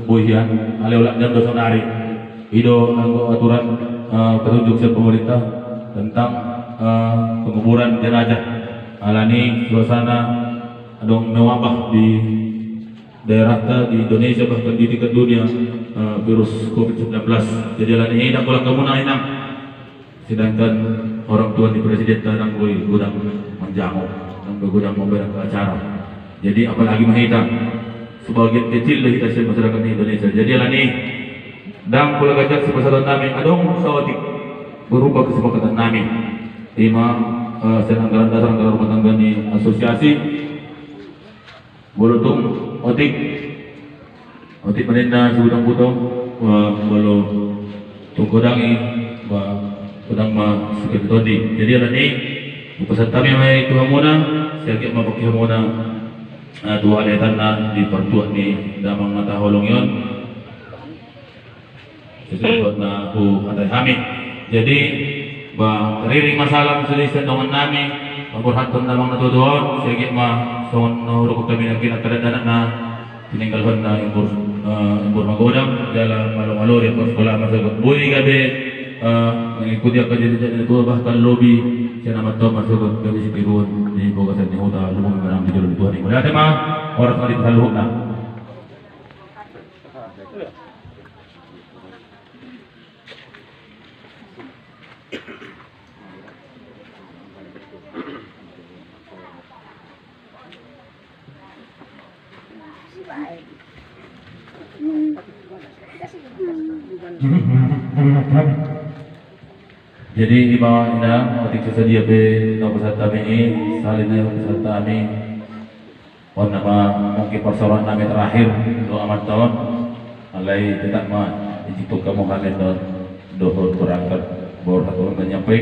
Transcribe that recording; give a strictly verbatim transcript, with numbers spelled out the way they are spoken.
Boi hian, alai olat jam do saonari. I do anggo aturan, eh, petunjuk sian pemerintah tentang, eh, penguburan jenazah. Alani suasana adong mewabah di daerahta, di Indonesia, bahkan di tingkat dunia, eh, virus covid sembilan belas. Jadi alani i ndang holan hamuna, Inang. Sedangkan orang tua ni presidenta ndang boi godang manjangkon, ndang boi godang mambahen acara. Jadi apalagi ma hita, sebagian kecil do hita sian masyarakat ni Indonesia. Jadi alani i, ndang pola ganjang sipasahatonnami, adong saotik berupa kesepakatannami. Ima, eh, sian anggaran dasar, anggaran rumah tangga ni asosiasi. Molo tung otik, otik ma ninna sibutang-butang, eh, molo tung godang i, ba, godang ma sipir ni tondi. Jadi alani i, hupasahat hami ma i tu hamuna, sai anggiat ma pangke hamuna, eh, tu haleatanna di partuat ni damang na taholongi on. Sesuai na huhatai hami. Jadi, ba, riring ma salam sude sian dongannami, paborhathon damang na tuatua on, sai anggiat ma songon na hurungkon hami nangkin angka dakdanak na tininggalhonna, imbur, eh, imbur magodang, jala malo-malo di parsikolahan ma sogot. Boi gabe, eh, mengikuti angka jejak ni natua-tua, bahkan lobi sian amanta on ma sogot, gabe sitiruon di bagasan ni huta, lumobi ma nang di jolo ni Tuhan i. Mauliate ma, horas ma di hita saluhutna. Jadi, ima, Inang, otik so sadia pe na hupasahat hami i, sahali nai hupasahat hami. On nama mungkin parsaorannami terakhir, doa ma taon, alai tetap ma, ijintung hamu hami on, dohot berangkat, borhat on menyampaikan.